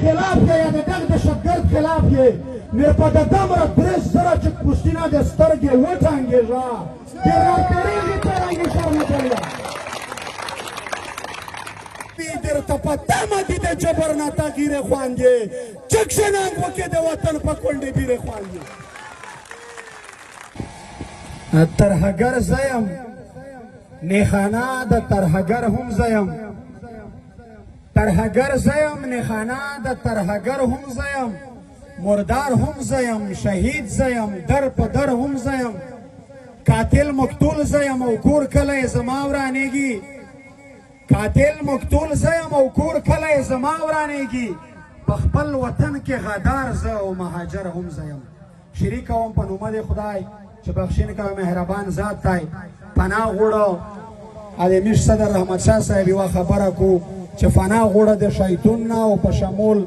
خلاف یې یا د دغه دهشتګرد خلاف یې، نو په د دمره 3000 چک پوسټینا د سترګې وټانګېږه، د راتېرېږي ترنګې شرم کوي. درته په تمه دي د جبر نه تغییر خواندې، چک شننګ وکې د وطن په کونډې بیرې خواندې. ترهګر زه یم، نښانه د ترهګر هم زه یم. ترهګر زه یم، نښانه د ترهګر هم زه یم. مردار هم زه یم، شهید زه یم، در په در هم زه یم. قاتل مقتول زه یم او کور کله یې زما ورانېږي. قاتل مقتول زه یم او کور کله یې زما ورانېږي. په خپل وطن کې غدار زه او مهاجر هم زه یم. شریک کوم په نوم د خدای چې بخښنه کوي مهربان ذات دی. پناه غوړو د میش صدر رحمت شاه صاحب یوه خبره کو چې فنا غوړه د شیطان نه او په شمول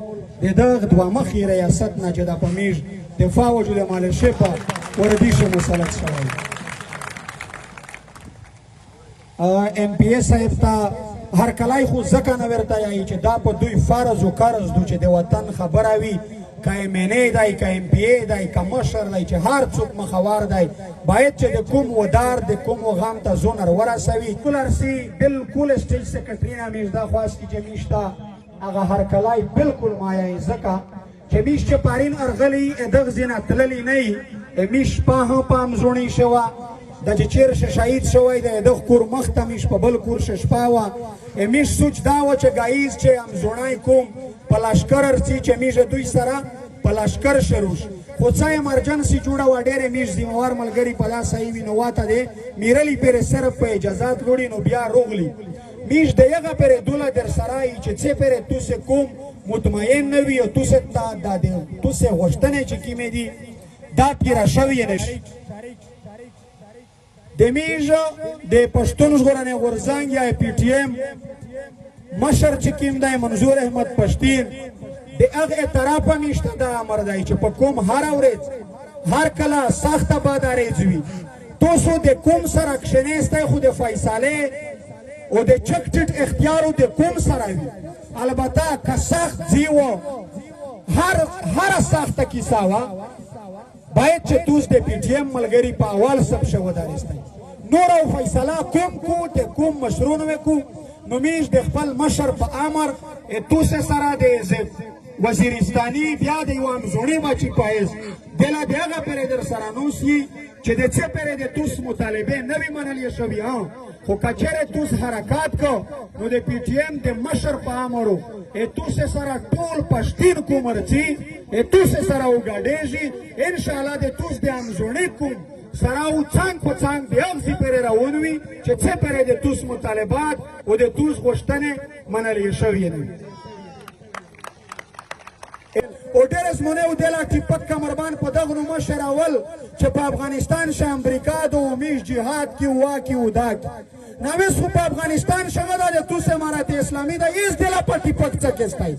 د دغه دوه مخې ریاست نه چې د په میش دفاع وجود مالشې په وردی شي مسلط شوی. ایم پی اس صاحب ته هرکلی خو ځکه نه ورته یایي چې دا په دوی فرض او قرض دو چې د وطن خبره وي، که ایم این ای دی، که ایم پی ای دی، که مشر دی، چې هر څوک مخور دی، باید چې د کوم ودار د کوم غم ته زونر ورسوي. ارسي بالکل سټیج سیکرټري نه میش دا خواست کی چې میش ته هغه هرکلی بالکل مایه، ځکه چې میش چې پارین ارغلی دغه ځینه تللی نه وي، میش شپه هم په امزوڼې شوه د چې چېرې شهید شوی دی دغه کور مخته میش په بل کور شپه وه. میش سوچ دا وه چې ګایز چې امزوڼی کوم په لشکر ارڅي چې میش دوی سره په لشکر شروع شي، خو څه ایمرجنسي جوړه وه، ډېرې میش ذمهوار ملګري په دا صحیح وي، نو واته دی میرلي پرې صرف په اجازات لوړي، نو بیا روغلي میش د یغه پرې دوله در سره یي چې څه پرې توسې کوم مطمئن نه وي او توسې ته دا د توسې غوښتنې چې کومې دي دا پیره شوې نه شي. د میژ د پښتون ژغورنې غورځنګ یا پي ټي ایم مشر چې کوم دی منظور احمد پښتین د هغه اعترافه میشته دا امر دی چې په کوم هره ورځ هر کله سخته بادارېز وي تاسو د کوم سره کښېناستئ، خو د فیصلې او د چک ټیټ اختیار د کوم سره وي. البته که سخت ځي و هره سخته کیسه وه باید چې توس د پي ټي ایم ملګري په اول صف شه ودارېستئ. نور او فیصله کوم کو د کوم مشرونو کو، نو میش د خپل مشر په امر توسه سره د وزیرستاني بیا د یو امزوڼي بچي په حیث دله د هغه پرې در سره نوسي چې د څه پرې د توس مطالبې نه وي منلې شوي. خو که چېرې توس حرکات کو نو د پي ټي ایم د مشر په امرو توسه سره ټول پښتین کوم ورځي، توسه سره وګډېږي، انشاءالله د توس د امزوڼي کوم سره او څنګ په څنګ د هغسې پرې روان وي چې څه پرې د توس مطالبات او د توس غوښتنې منلې شوې نه وي. او ډېر زمونه او دلا ټیپک کمربان په دغه نو مشر اول چې په افغانستان شه امریکا د امیش جهاد کې وا کې او دا کې نویس، خو په افغانستان شغه دا د توس امارت اسلامي دا هیڅ دلا په ټیپک څه کېستای،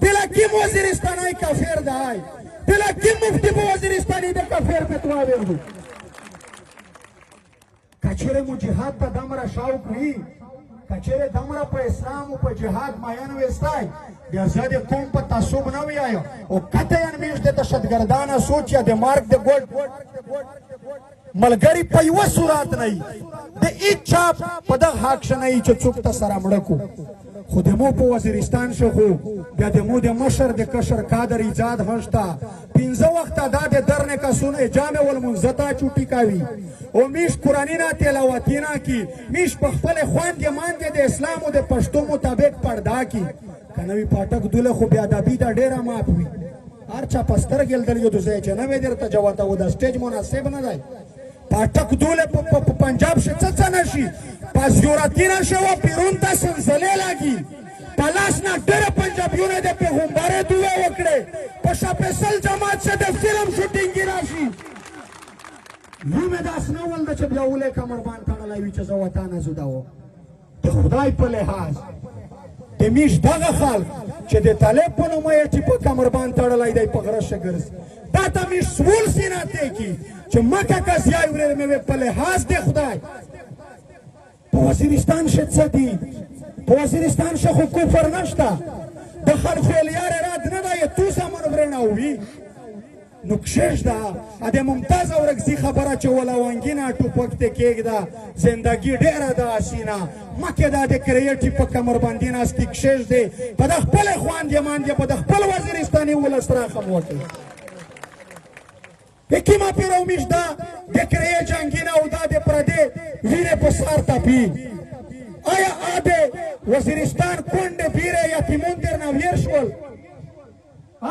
دلا کیم وزیرستانای کافر دی، دلا کیم مفتی په وزیرستاني د کافر فتوا ورغو. کچېرې مو جهاد ته دمره شوق وي، کچېرې دمره په اسلام او په جهاد مین وېستای، بیا زه د کوم په تعصب نه ویایم او قطعاً میش د دهشتګردانه سوچ یا د مارک د ګوډ ملګری په یوه صورت نه وي، د هیچا په دغه حق شه نه وي چې څوک ته سره مړه کو. خو د مو په وزیرستان شه خو بیا د مو د مشر د کشر کادر ایجاد هم شته، پنځه وخته دا د درنې کسونو جامع ولمونځه ته چوټي کوي او میش قرآني نه تلاوتي نه کی، میش په خپلې خوندې ماندې د اسلام او د پښتو مطابق پرده کی. که نه وي پاټک دوله خو بیا ادبي دا ډېره معاف وي، هر چا په سترګې لیدل یو ځای چې نه وي درته جوته و دا سټیج مناسب نه دی. پاټک دوله په پنجاب شي څه څه نه شي، په زیورتي نه شوه پیرون ته سنځلې لګي، په لاس نه ډېره پنجابیونه د پیغمبرې دوه وکړې، په شپېسل جماعت شه د فلم شوټینګ راشي. یو مې داس نه ول چې بیا ولې کمربان تړلی وي چې زه وطنه زده وم. د خدای په لحاظ د میش دغه خلک چې د طالب په نوم یې چې په کمربان تړلی دی په غره شه ګرځي، دا ته میش سول سینه تېکي چې مکه که زیای ورېر مې وې په لحاظ د خدای. په وزیرستان شه څه دي؟ په وزیرستان شه خو کفر نشته، د خلکو لیارې رات وي نو کښېږده د ممتاز اورکزي خبره چې ولاونګینه ټوپک ته کېږده، زندګي ډېره ده حسینه، مکه دا د کریټي په کمربندي ناستې کښېږدې، په د خپلې خواندې ماندې په د خپل وزیرستاني ولس رحم وکړي. کیما پیرو میش دا د کریه جنګینه او دا د پردې وینې په سر تپي. آیا آده وزیرستان کونډې بیرې یتیمون درنه ویر شول؟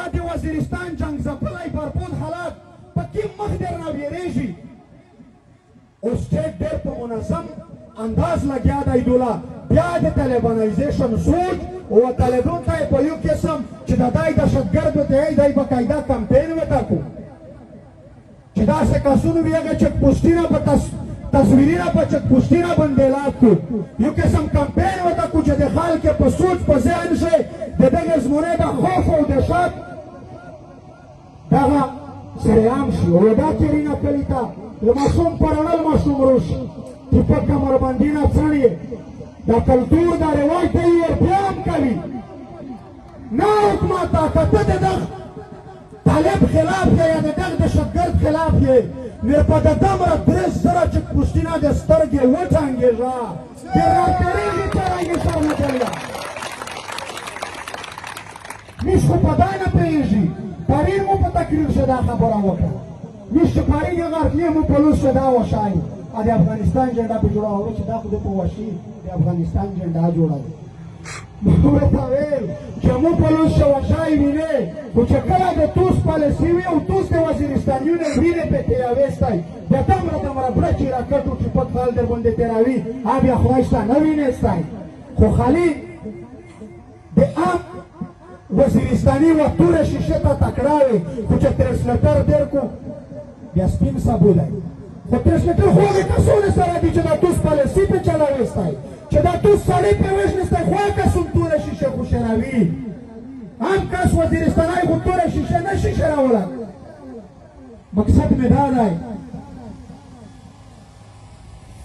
آده وزیرستان جنگ ځپلی برپود حالات په کوم مخ درنه ویرېږي؟ او سټیټ ډېر په منظم انداز لګیا دی دوله بیا د طالبانایزیشن سوچ او طالبان ته په یو قسم چې د دای دهشتګردو ته یې دی باقاعده کمپین وټاکو چې داسې کسونو وي هغه چک پوسټینه په تصویرینه په چک پوسټینه باندې لاک کو، یو قسم کمپین وټاکو چې د خلک په سوچ په ذهن شي د دغې زمونې د خوف او دهشت دغه سریام شي. او دا چېرینه کلي ته له ماشوم پرڼل ماشوم روشي چې په کمربندي نه څڼې دا کلتور دا رواج دی ور بیا هم کوي. نه حکومته که ته د دغه طالب خلاف یې یا د دغه دهشتګرد خلاف یې، نو په د دمره 3000 چک پوسټینه د سترګې وټانګېږه چې راتېرېږي ترانګې سر نه کوي. میش خو په دا نه پوهېږي. پرون مو په تقریر شه دا خبره وکړه، میش چې پرون یې غرتلې مو په لوس شه دا وښایي د افغانستان جنډه په جوړه وه چې دا خو د په وحشي د افغانستان جنډه جوړه ده. ورته ویل چې مو په لوس شه وښایي وینې، خو چې کله د توس پالیسي وي او توس د وزیرستانیونو وینې پې تېروې ستای د دمره دمره برچې راکټو چې پک خال در باندې تېروي بیا خدای شته نه وینې ستای. خو خالي د عام وزیرستاني و توره شیشه ته تکړه وي، خو چې ترنسلیټر در کو بیا سپین سبو دی. خو ترنسلیټر خو هغې کسونو سره دي چې دا توس پالیسي پې چلوي ستای، چې دا توس سړی پې وژني ستای، خو هغه کسون توره شیشه خو شراوي. عام کس وزیرستاني خو توره شیشه نه شي شراولی. مقصد مې دا دی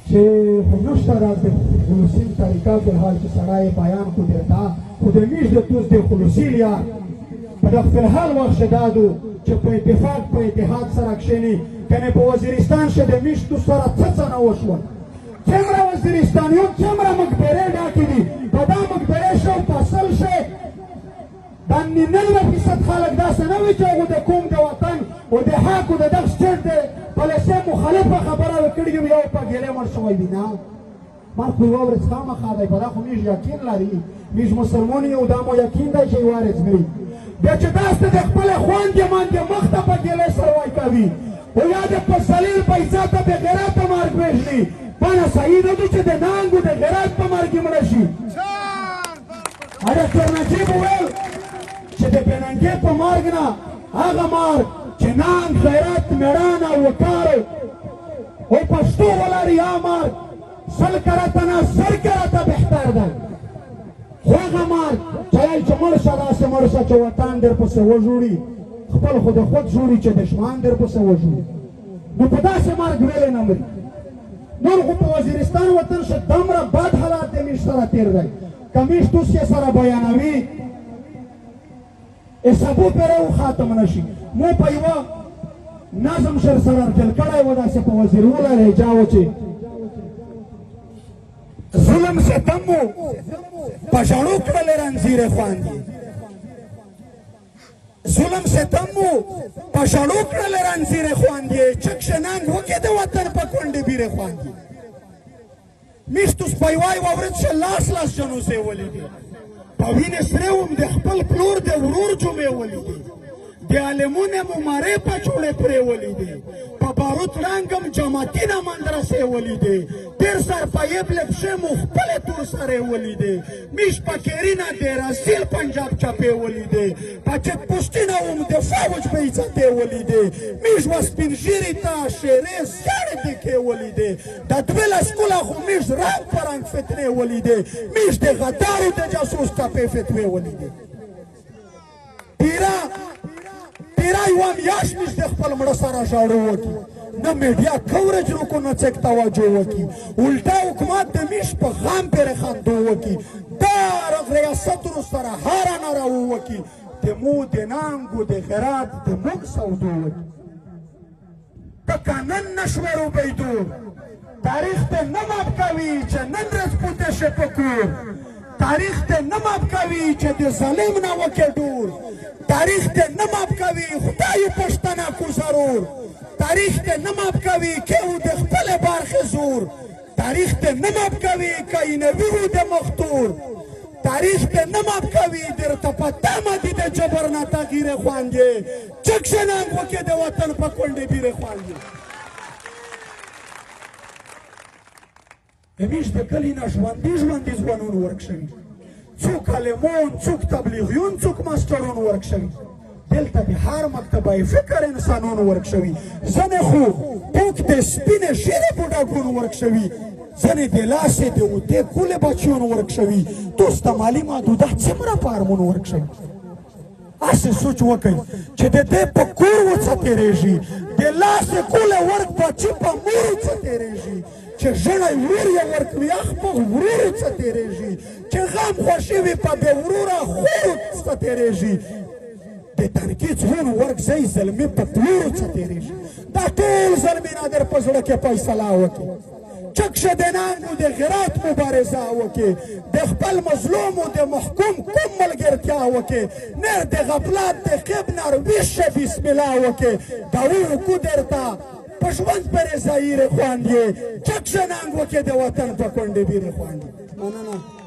چې خو نشته داسې خلوصي طریقه فی الحال چې سړی بیان کړو درته، خو د میش د توس د خلوصي لیار په دغه فی الحال وخت شه دا دو چې په اتفاق په اتحاد سره کښېني، کنې په وزیرستان شه د میش توس سره څه څه نه وشول. څومره وزیرستانیون څومره مقبرې ډاکې دي، په دا مقبرې شه او په اصل شه دا 99% خلک داسې نه وي چې هغو د کوم د وطن او د حق او د دغه سټیټ د پالیسۍ مخالفه خبره وکړي وي او په ګیلې مړ شوی وي. نه، مرګ خو یوه ورځ خامخا دی، په دا خو موږ یقین لري، موږ مسلمان یو، دا مو یقین دی چې یوه ورځ مري. بیا چې داسې د خپلې خوندې ماندې مخ ته په ګیلې سروای کوي او یا د په ذلیل په عزته بې غیرته مرګ وژني، بله صحیح نه ده چې د ننګ او د غیرت په مرګ یې مړه شي. ډاکټر نجیب وویل چې د بېننګې په مرګ نه هغه مرګ چې ننګ، غیرت، مېړانه او وقار او پښتو ولري، هغه مرګ 100 کرته نه 1000 کرته بهتر دی. خو هغه مرګ چې وایي چې مړ شه داسې مړ شه چې وطن در پسې وژوړي، خپل خو د خود ژوړي چې دښمن در پسې وژوړي، نو په داسې مرګ ویلې نه مري. نور خو په وزیرستان وطن شه دمره بد حالات د میش سره تېر دی، که میش توس یې سره بیانوي سبو پرې ختم نه شي. مو په یوه نظم شر سره ارجل کړی و، داسې په وزیروله لهجه و چې ظلم ستم مو په ژړو کړلې رنځیرې خواندې، ظلم ستم مو په ژړو کړلې رنځیرې خواندې، چک شننګ وکې د وطن په کونډې بیرې خواندې. میشتوس په یوه یوه ورځ شه لاس لاس جنوسې ولیدې، په وینې سرې وم د خپل پلور د ورور جمعې ولیدې، د عالمونو مو مارې په چوړې پرې ولیدې، په باروت رنګم جماعتي نه مدرسې ولیدې، تېر سر په یبلې پښې مو خپلې تور سرې ولیدې، میش په کېرینه د رسیل پنجاب چپې ولیدې، په چک پوسټینه وم د فوج بې عزتې ولیدې، میش و سپین ږیري ته شیرې زیړې دکې ولیدې، د 12 کله خو میش رنګ په رنګ فتنې ولیدې، میش د غدارو د جاسوس ټپې فتوې ولیدې. پیرا یوه میاشت میش د خپل مړه سره ژاړو وکي، نه میډیا کورج روکو نه څوک توجه وکي، الټا حکومت د میش په غم پرې خندو وکي، دا ریاست ورسره هره نه راووکي، د مو د نانګو د غیرات د موږ سودو وکړي. که که نن نشورو بیدو تاریخ ته نه ماپ کوي چې نن ورځ پوته شي په کور، تاریخ ته نه ماپ کوي چې د ظالم نه وکې ډور، تاریخ ته نه ماپ کوي خدای پښتنه کو ضرور، تاریخ ته نه ماپ کوي کېو د خپلې برخې زور، تاریخ ته نه ماپ کوي کاینوي و د مختور، تاریخ ته نه ماپ کوي درته په تمه دي د جبر نه تغییر خوندې، چک شننګ وکې د وطن په کونډې بیرې خوندې. همیش د کلي نه ژوندي ژوندي ځوانون ورک شوي، څوک عالمون، څوک تبلیغیون، څوک ماسټرون ورک شوي. دلته د هر مکتبه فکر انسانونو ورک شوي، ځینې خو پوک د سپینې ږیرې بوډاګونو ورک شوي، ځینې د لاسې د اوتې کولې بچیونو ورک شوي. دوست مالي محدوده څومره په ارمونو ورک شوي. هسې سوچ وکړئ چې د دې په کور وڅه تېرېږي، د لاسې کولې ورک بچي په مور څه تېرېږي، چې ژړی ورور یې ورک وي اخ په ورور څه تېرېږي، چې غم خوښي وي په بې وروره خور څه تېرېږي، د تنکي ځوان ورک ځای زلمي په پلورو څه تېرېږي. دا ټول زلمي نادر په زړه کې فیصله وکړي، چک شه د ننګو د غیرت مبارزه وکړي، د خپل مظلوم او د محکوم کوم ملګرتیا وکړي، نر د غفلت د خیب نر ویښ شه بسم الله وکړي، دا وکړو درته په ژوند پرې زایرې خوند یې، چک شه ننګ وکړي د وطن په کونډې بیرې خوند یې. مننه.